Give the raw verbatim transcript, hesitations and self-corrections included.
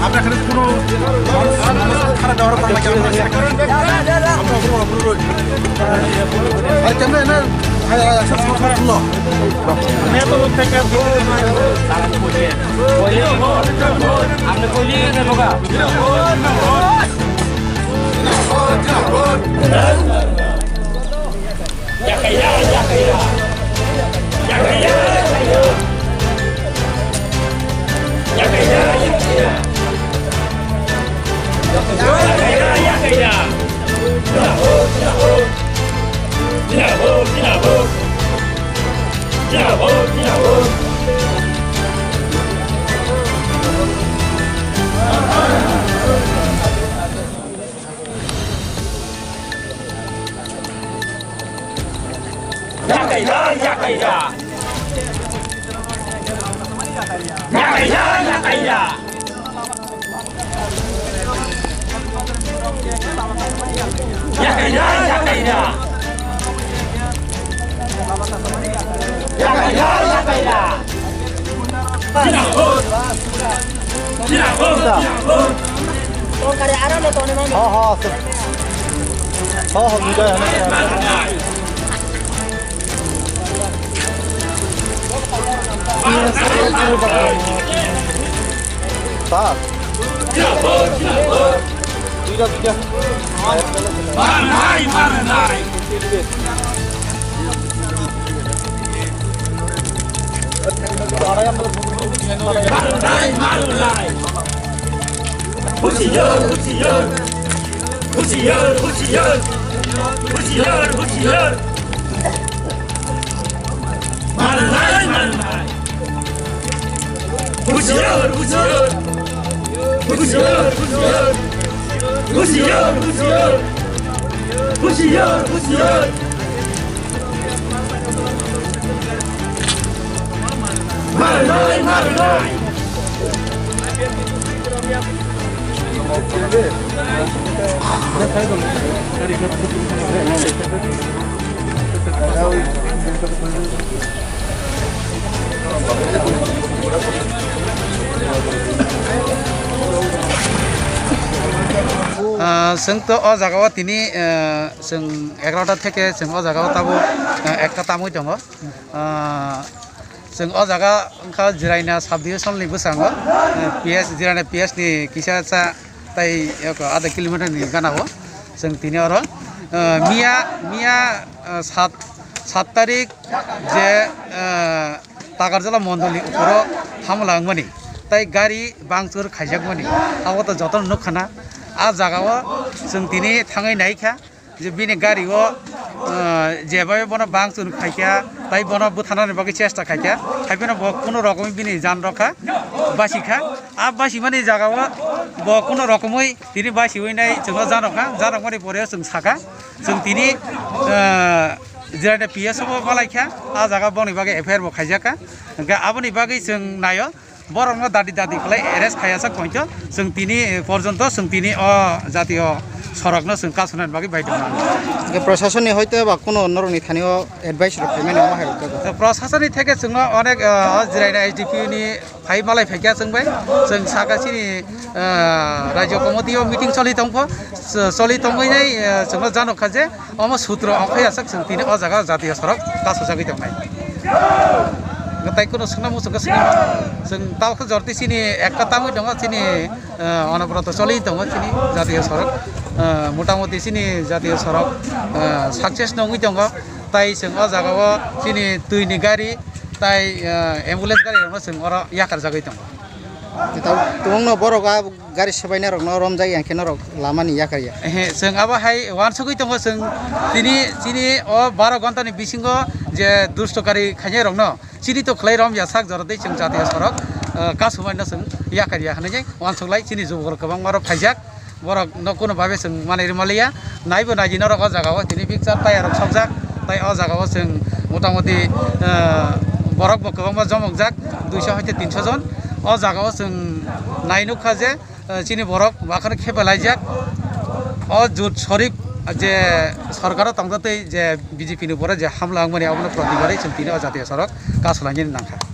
আমরা এখানে কোনো মানুষ খারাপ ব্যবহার করা লাগে না। আমরা অপর, অপর রই। আর কেমন এনে, আ, আ, আ, সব সময় খারাপ হলো। Yakaida, yakaida. Yakaida, yakaida. Yakaida, yakaida. Yakaida, yakaida. Ho, ho, ase. Ho, ho, video hai na. Ta. Duita, duita. Husiar, husiar. Husiar, husiar. Husiar, husiar. Malai, malai. Husiar, husiar. Husiar, husiar. Husiar, husiar. Husiar, husiar. Malai, malai. Ah, chwng to o jaga o tini, ah, chwng egarota theke chwng o jaga o tabuk, ah, ekta tamwi tongo. Ah, chwng o jaga wngkha Jiraina sub division ni bwskango, ah, P S, Jiraina P S ni kisa cha tei eko adha kilometer ni gana o chwng tini oro, ah, miya, miya, ah, sat, sat tarik je, ah, Takarjala mondol ni uporo hamla wngmani tei gari bangchur khaijakmani, abo to jotono nukha na. A jaga o chwng tini thangwi naikha je bini gari o, ah, jebai bono bangchur khaikha tei bono bwtharnani bagwi chesta khaikha, haiphano bo kunu rokomwi bini jan rokha, basikha. A basimani jaga o bo kunu rokomwi tini basiwi nai chwngno janokha, janokmani pore chwng sakha, chwng tini, ah, Jiraina P S o bo malaikha, a jaga boni bagwi F I R bo khaijakha. Hwnkhe aboni bagwi chwng naio, borokno dadi dadi khlai arrest khaiya sak poito, chwng tini porjonto chwng tini o jatiyo sorokno chwng kasunani bagwi baidhyo wngkha. Hwnkhe prasasonni hoito ba kuno norokni thani o advice rok phaimani omo hai rok jago. Prasasonni theke chwngno onek, ah, o Jiraina S D P O ni phai malai phaikha chwng bai, chwng saka chini, ah, rajyo committee o meeting choli tongkho, ch-, choli tongwi nai, ah, chwngno janokha je omo sutro ongkhai aswk chwng tini o jaga jatiyo sorok kasujagwi tongnai. Tei kuno swngna muchungkha swngna chwng tabukhe jorti chini ekta tamwi tongo chini, ah, onobroto choli tongo chini jatiyo sorok, ah, motamoti chini jatiyo sorok, ah, success nongwi tongo. Tai chwng o jaga o chini twi ni gari tai, ah, ambulance gari rokno chwng oro yakar jagwi tongo. Tei tabuk kwbangma borok a gari swbaina rokno romjak ya khe norok lama ni yakar ya. Ehe, chwng abo hai uansugwi tongo chwng tini chini o baro ghonta ni bisingo je dusto gari khainai rokno chini to khlai rom ya sak jora tei chwng jatiyo sorok, ah, kasumai no chwng yakar ya hinwi uansuk lai chini jubok rok kwbangma rok phaijak. Borok no kuno babe chwng manwi rwma liya. Naibo naidi norok o jaga o tini picture tayar rok sokjak. Tai o jaga o chwng motamoti, ah, borok bo kwbangma jomokjak, duiso hoite tinso jon. O jaga o chwng nai nukha je, ah, chini borok bakhano khepe laijak. O jut sorip Je sorkaro tongtotwi je B J P ni pore je hamla wngmani abono protibadwi chwng tini o jatiya sorok kasolangjani nangkha.